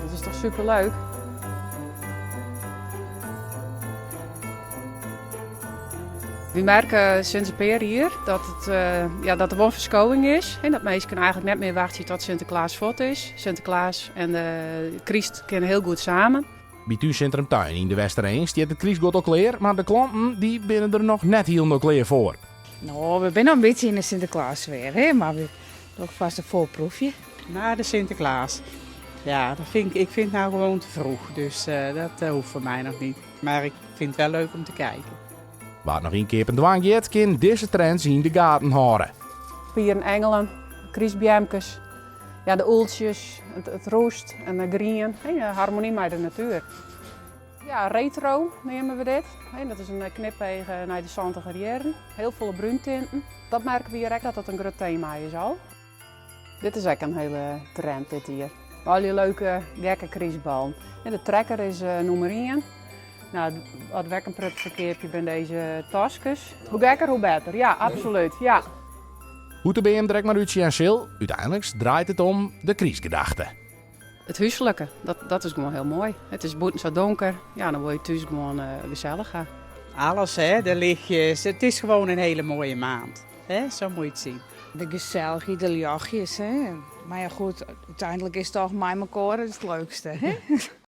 Dat is toch superleuk? Wy merke sinds in pear jier dat, it, ja, dat der wol in ferskowing is. En dat minsken eigentlik net mear wachtsje tot Sinteklaas fuort is. Sinteklaas en de kryst kinne hiel goed samen. By túnsintrum Tuin yn De Westereen stiet it krystguod al klear, mar de klanten dy binne der noch net hielendal klear foar. No, we binne al in bytsje yn de Sinteklaassfear, hè, mar we dogge fêst in foarproefje. Na de Sinteklaas. Ja, dat vind ik, ik vind het nou gewoon te vroeg, dus dat hoeft voor mij nog niet. Maar ik vind het wel leuk om te kijken. Wa't noch ynkeapen dwaan giet, kin dizze trends yn de gaten hâlde. Pieren engelen, krystbeamkes, ja, de ûltsjes, it roest en de grien. Harmony mei de natuer. Ja, retro neame we dit. Dat is in knipeach nei de santiger jierren. Hiel folle brúntinten. Dat merke we hjir ek dat dat in grut tema is al. Dit is ek in hiele trend dit jier. Al dy leuke gekke krystballen. De trekker is nûmer ien. Nou, wat we ek in protte ferkeapje binne dizze taskes. Hoe gekker, hoe better. Ja, absolút. Ja. Hoe't de beam der ek mar útsjen sil, úteinliks draait it om de krystgedachte. It húslike, dat is gewoan hiel moai. It is bûten sa donker, ja, dan wolle je thús gewoan gesellich ha. Alles, hè, de lichtjes. Het is gewoon een hele mooie maand. Hè? Zo moet je het zien. De gesellichheid, de ljochtjes. Hè. Mar ja, goed, úteinlik is it toch mei mekoar it leukste. Hè?